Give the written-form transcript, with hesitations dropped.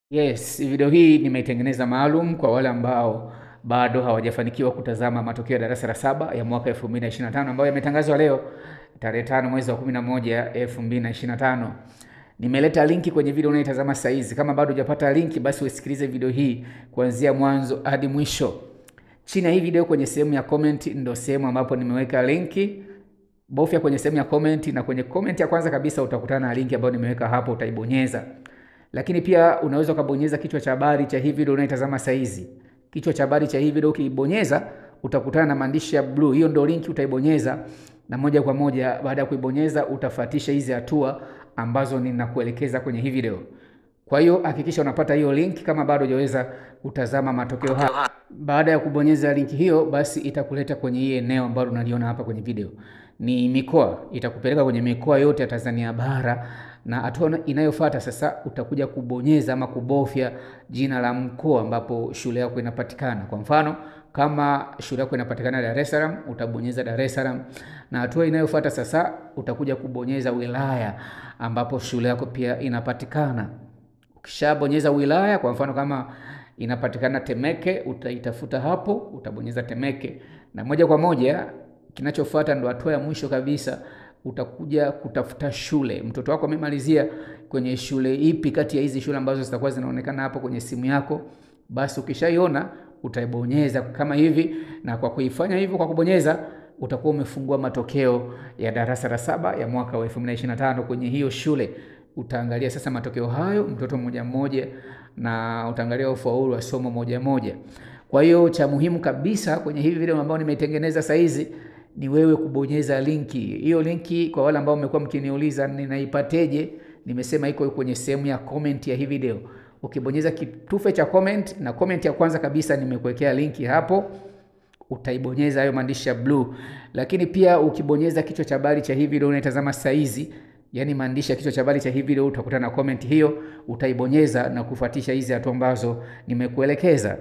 Yes, video hii nimeitengeneza maalum kwa wale ambao bado hawajafanikiwa kutazama matokeo ya darasa la saba ya mwaka 2025 ambayo yametangazwa leo tarehe 5 mwezi wa 11 2025. Nimeleta linki kwenye video unaitazama sasa hizi. Kama bado hujapata linki, basi usikilize video hii kuanzia mwanzo hadi mwisho. Chini ya hii video kwenye sehemu ya comment ndo sehemu ambapo nimeweka linki. Bofya kwenye sehemu ya comment, na kwenye comment ya kwanza kabisa utakutana na linki ambayo nimeweka hapo, utaibonyeza. Lakini pia unaweza ukabonyeza kichwa cha habari cha hii video unaitazama sasa hizi. Kichwa cha habari cha hii video ukibonyeza utakutana na maandishi ya blue. Hiyo ndio linki, utaibonyeza na moja kwa moja baada ya kuibonyeza utafuatisha hizi hatua ambazo ninakuelekeza kwenye hii video. Kwa hiyo hakikisha unapata hiyo link kama bado hujaweza kutazama matokeo haya. Baada ya kubonyeza linki hiyo, basi itakuleta kwenye hii eneo ambalo unaliona hapa kwenye video. Ni mikoa, itakupeleka kwenye mikoa yote ya Tanzania bara, na hatua inayofuata sasa utakuja kubonyeza ama kubofya jina la mkoa ambapo shule yako inapatikana. Kwa mfano, kama shule yako inapatikana Dar es Salaam, utabonyeza Dar es Salaam, na hatua inayofuata sasa utakuja kubonyeza wilaya ambapo shule yako pia inapatikana. Ukishabonyeza wilaya, kwa mfano kama inapatikana Temeke, utaitafuta hapo, utabonyeza Temeke, na moja kwa moja kinachofuata ndo hatua ya mwisho kabisa, utakuja kutafuta shule. Mtoto wako amemalizia kwenye shule ipi kati ya hizi shule ambazo zitakuwa zinaonekana hapo kwenye simu yako, basi ukishaiona utaibonyeza kama hivi, na kwa kuifanya hivyo, kwa kubonyeza, utakuwa umefungua matokeo ya darasa la saba ya mwaka wa 2025 kwenye hiyo shule. Utaangalia sasa matokeo hayo mtoto mmoja mmoja, na utaangalia ufaulu wa somo moja moja. Kwa hiyo cha muhimu kabisa kwenye hivi video ambayo nimeitengeneza sasa hizi ni wewe kubonyeza linki. Hiyo linki, kwa wale ambao mmekuwa mkiniuliza ninaipateje, nimesema iko kwenye sehemu ya comment ya hii video. Ukibonyeza kitufe cha comment, na comment ya kwanza kabisa nimekuwekea linki hapo, utaibonyeza hayo maandishi ya blue. Lakini pia ukibonyeza kichwa cha habari cha hii video unaitazama sasa hizi, yani maandishi ya kichwa cha habari cha hii video, utakutana na comment hiyo, utaibonyeza na kufuatisha hizi hatua ambazo nimekuelekeza.